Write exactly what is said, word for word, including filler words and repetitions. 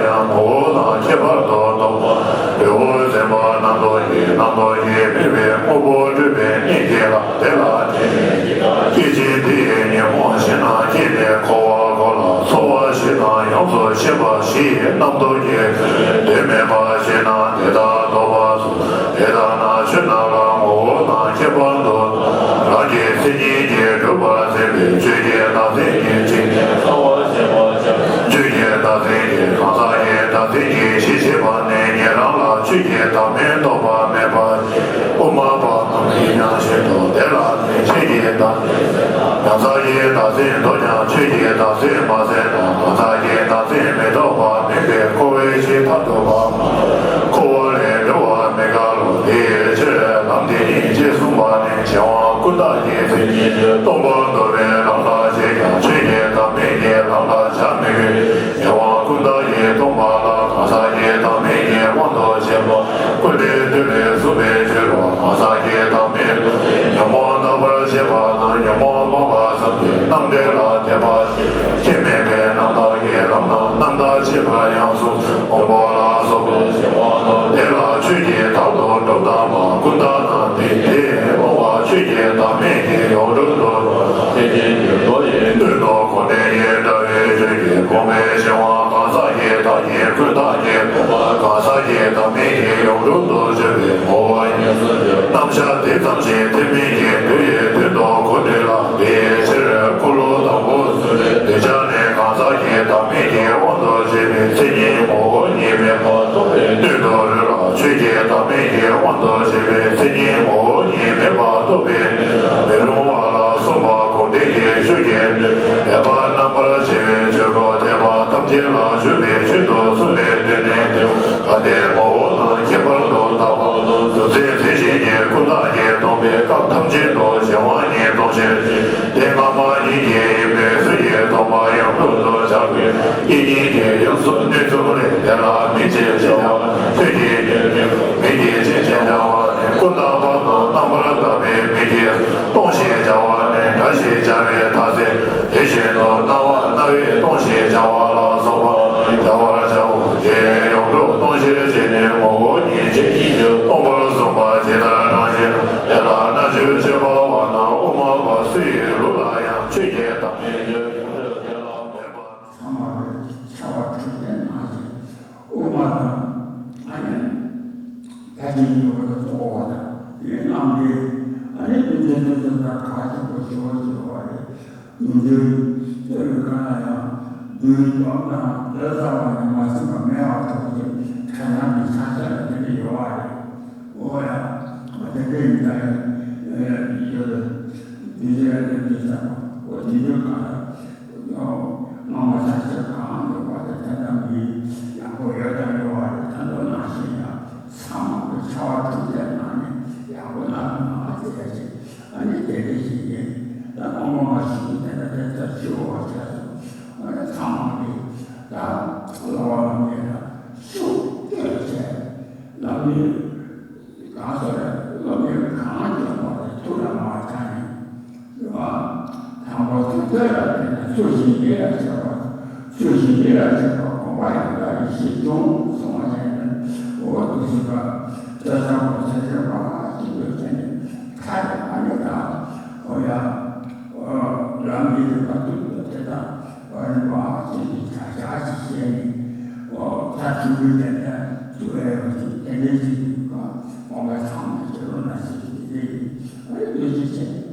ཡང་ངོ་བོ་དང་ཁྱད་པར་དུ་སྟོང་པ། འབྲས་བུ་ཟད་པ་རྣམ་རྟོག་གིས། རྣམ་རྟོག་གིས་མིན་པའི་དངོས་པོ་སྤྲོས་པའི་གནས་ཀྱི་ལ། དེ་ལ་དེ་ནི་སྐྱེ་འཆི་འདི་ཡི་ཉོན་མོངས་ཞེ་ན། སྐྱེས་ནས་འཁོར་བ་འཁོར་ལ་ཚོར་བ་བཞི་དང་ཡོངས་སུ་ཤེས་པ་བཞི་ཡི་རྣམ་རྟོག་གིས། དོན་མེད་པ་ཞེ་ན། དེ་ལྟར་རྟོག་པ་གསུམ། དེ་ལྟ་ན་ཆོས་རྣམས་ལ་ངོ་བོ་དང་ཁྱད་པར་དུ། རང་གི་མཚན་ཉིད་ཀྱིས་གྲུབ་པར་འཛིན་པའི་ཆོས་ཀྱི་བདག་འཛིན་གྱི་ཕྱིར། ཆོས་ཀྱི་བདག་འཛིན་གྱིས་གང་ཟག་གི་བདག་འཛིན་གྱི་གཞི་བྱེད་པ་ནི། ཉན་རང་ལ་ཆོས་ཀྱི་བདག་མེད་རྟོགས་པ་མེད་པ། དབུ་མ་པ་རྣམས་ཀྱིས་ཀྱང་བཞིན་དུ། དེ་ལ་ནི་ཆོས་ཀྱི་བདག་གང་ཟག་གི་བདག་འཛིན་འདོད་ཀྱང་། ཆོས་ཀྱི་བདག་འཛིན་མ་ཟད་ན། གང་ཟག་གི་བདག་འཛིན་མི་འདོད་པ་མིན་པས། འཁོར་བའི་གཞི་མཐར་ཐུག་པ། འཁོར་བ་ལས་གྲོལ་བ་མི་དགའ་ལོ། དེའི་ཕྱིར་ལམ་འདི་ཉིད་ཅེས་གསུངས་པ་ནི། གཞན་དབང་ཀུན་བཏགས་ཀྱི་མཚན་ཉིད་སྟོང་པར་འདོད་པའི་ལམ་ལ་བྱེད་ཀྱང་། ཆོས་ཀྱི་བདག་མེད་ཀྱི་ལམ་ལ་བྱ་མི་དགོས། གཞན་དབང་ཀུན་བཏགས་ཀྱིས་སྟོང་པ་ལ། གང་ཟག་གི་བདག་མེད་ཀྱི་དབང་དུ་བྱས་པ། ཀུན་བྲལ་དུས་ལས་གསུངས་པའི་ཕྱིར་རོ། གང་ཟག་གི་བདག་མེད་ཉོན་མོངས་རྟག་པར་བྱེད་པ་དང་། ཉོན་མོངས་སྤངས་པ་ཙམ་གྱིས་རྣམ་འགྲེལ་ལ་དད་པ་ཞིག་སྐྱེ་མེད་པའི་རྣམ་དག་གི་ལམ་རྣམས་རྣམ་དག་ཅེས་པར་ཡང་གསུངས། འོང་པོ་ལ་སོགས་པའི་གཞན་དབང་དུ། དེ་ལ་ཆོས་ཀྱི་བདག་ཏུ་གྲུབ་དམ་པ་ཀུན་བཏགས་རྣམས་ཏེ། དེ་སྤོང་བ་ཆོས་ཀྱི་བདག་མེད་ཀྱི་ཡོངས་གྲུབ་ཏུ། དེ་ཉིད་ཀྱི་མདོ་ཡི་སྟོད་དུ་གོ་དེ་ཡི་འདྲ་བའི་ཆོས་ཀྱི་སྤོང་བའི་གཞན་དབང་གང་ཟག་གི་བདག་ཉིད་ཀུན་བཏགས་ཀྱིས་སྟོང་པ་གང་ཟག་གི་བདག་མེད་ཀྱི་ཡོངས་གྲུབ་ཏུ་བརྗོད་པའི་ངོ་བོ་ཉིད་སུ་འགྱུར། རྣམ་གཞག་དེ་ཙམ་ཞིག་ཐེག་དམན་གྱི་མདོ་ཡི་དོན་དུ་གོ་དེ་ལ། དེའི་ཕྱིར་འཁོར་ལོ་དང་པོ་གསུམ་ལས། འདོད་ཆགས་ནི་གང་ཟག་གི་བདག་མེད་ཀྱི་དབང་དུ་བྱས་པའི་མཚན་ཉིད་ངོ་བོ་ཉིད་མེད་པར་རྟོགས་པའི་སྟོད་དུ་རོལ་ལ། ཆོས་ཀྱི་བདག་མེད་ཀྱི་དབང་དུ་བྱས་པའི་མཚན་ཉིད་ངོ་བོ་ཉིད་མེད་པར་རྟོགས་པའི་མི་རུང་བ་ལ་སོགས་པ་གོང་འདྲེན་གྱི་ཆོས་ཀྱི་ནུས་པ་རྣམ་པར་ཕྱེ་བའི་ཆོས་སྒོ་ཐེག་པ་ཐམས་ཅད་ལ་སྤྱོད་པའི་ཆོས་དུ་གསུངས་པའི་དོན་ནི། དེ་ག་དེ་ངོ་བོ་དང་ཁྱད་པར་དུ་བཏགས་པ་རྫོགས་ཚད་མཚན་གཞན་གྱི་ཀུན་བཏགས་ཀྱིས་སྟོང་པའི་སྐབས་ཐམས་ཅད་དུ་གཞན་དབང་ཉིད་སྟོང་ཕྱིར། དེ་སྔ་མ་ཉིད་ཀྱིས་ཡིན་པའི་ཚུལ་གྱིས་སྟོང་པ་ཡོངས་གྲུབ་ཏུ་བྱ་དགོས། དེ་ཉིད་ཀྱི་ཡུལ་སོགས་གནས་ཚུལ་ལས། དེ་ལ་མིན་ཅེས་བྱ་བ་ནི། ཆོས་ཀྱི་ཡུལ་མིན་མིན་གྱི་ཕྱིར་ཞེས་བྱ་བ་ནི། ཀུན་བཏགས་པ་དང་རྣམ་པར་བཏགས་པའི་མིང་གིས་སྟོང་ཞེས་བྱ་བ་ནི་འདྲ་ཞེས་བྱ་བའི་མཐའ་སྟེ། དེ་བཞིན་དུ་སྣང་བ་སྣང་བས་སྟོང་ཞེས་བྱ་བ་ལ་སོགས་པ་བྱ་བར་བྱའོ། དེ་ཡོངས་གྲུབ་སྟོང་ཕྱིར་ཞེས་ནི་ངོ་བོ་ཉིད་ཅན་ཉིད་ཀྱིས་སྟོང་པར་གསུངས་པ་ཇི་ལྟར་དྲངས་ཤིང་། དེ་ལ་རྣལ་འབྱོར་སྤྱོད་པ་པ་དང་དབུ་མ་པ་སུ་ཡི་ལུགས་ལ་ཡང་ཆོས་ཀྱི་བདག་མེད་ཀྱི་ཡོངས་གྲུབ་དེ་ལ་མེད་པ། ཚང་མ་ལ་ཁྱབ་པ་གྲུབ་པའི་ནང་བཞིན། དབུ་མ་དང་། ཨ་ནི། ད་ཅི་ཡོད་པ་དང་གཙོ་བོ་དང་། དེའི་རྣམ་འགྲེལ། ཨ་ནི་དེ་འདྲའི་དོན་དུ་ད་ག་ཅིག་པོ་ཞུ་བ་ཞུ་བ་རེད། དོན་འགྲེལ་དེ་ལ་ག་ན་ཡང་། དོན་དམ་དང་དོན་གསལ་བ་ནི་མ་ཟིན་པ་མེད་པ་ཐོབ་ཅིང་། ཕྲ་རྒྱས་ཀྱི་ཕྱག་རྒྱ་ལ་དེ་འདྲ་ཡོད་པ་རེད། འོ་ཡ། དེ་འདྲ་ཡིན་ད་ཡང་། ཡོད། དོན་འགྲེལ་ལ་དོན་འགྲེལ་ཟེར་བ། འོ་དེ་འདྲ་ག་ལ། སྔ་མ་ཆ་ཤས་གང་ཡོད་པ་དེ་དེ་འདྲ་མིན། ཡག་པོ་ཡོད་དང་ཡོད་པ་རེད། དེ་འདྲ་ནང་བཞིན་ཡང་ཚང་མ་གི་ཕྱག་དཔེ་གྲུབ་པའི་ནང་ནས་ཡག་པོ་ལ་མ་བྱས་ཤིང་། ཨ་ནི་དེ་འདྲ་ཞིག་ཡིན། ད་སྔོན་མ་ཞུ་དེ་འདྲ་དེ་ལྟར་ཞུ་བ་བྱས་སོང་། ཨ་ནི་ཚང་མ་གི་ད་ལོ་བ་ལ་ངེས་ལ་ཤུགས་བཏོན་བྱས་ལ་མི། གང་ཟེར་སློབ་གཉེར་གང་བྱས་པ་དེ་ཐུགས་ལ་མ་བཅངས་ནས། རེད་བ། དང་པོ་ཐུགས་ཐོས་ལ་བརྟེན་ནས་ཚུལ་བཞིན་ཉིད་ལ་བྱེད་པ། ཚུལ་བཞིན་ཉིད་ལ་བྱེད་པ་སྒོམ་པ་ཡང་དག་པའི་གཞི་སྐྱོང་གསུངས་པ་བྱས་ནས། འོ་དེ་བཞིན་པ། ཐོས་བསམ་སྒོམ་གསུམ་བྱེད་པ་གཅིག་ཏུ་བྱས་ནས་ཁ་ནས་ཨ་ནི་དང་། འོ་ཡ། ལམ་གྱི་རིམ་པ་དུས་དང་དེ་དང་རིམ་པ་གཅིག་གི་བྱ་བྱ་ཞིག་བྱས་ནས། འོ་ད་ཆུང་བའི་དེ་འདྲ་ཐུབ་པའི་རང་བཞིན་དེ་འདྲའི་ཞིག་ཡིན་པ། སྒོམ་པ་ཚང་མ་བྱེད་རོགས་གནང་ཞེས་དེ་འདྲ་ཡིན། ཨ་ནི་དོན་ཞིག་བྱས་ནས།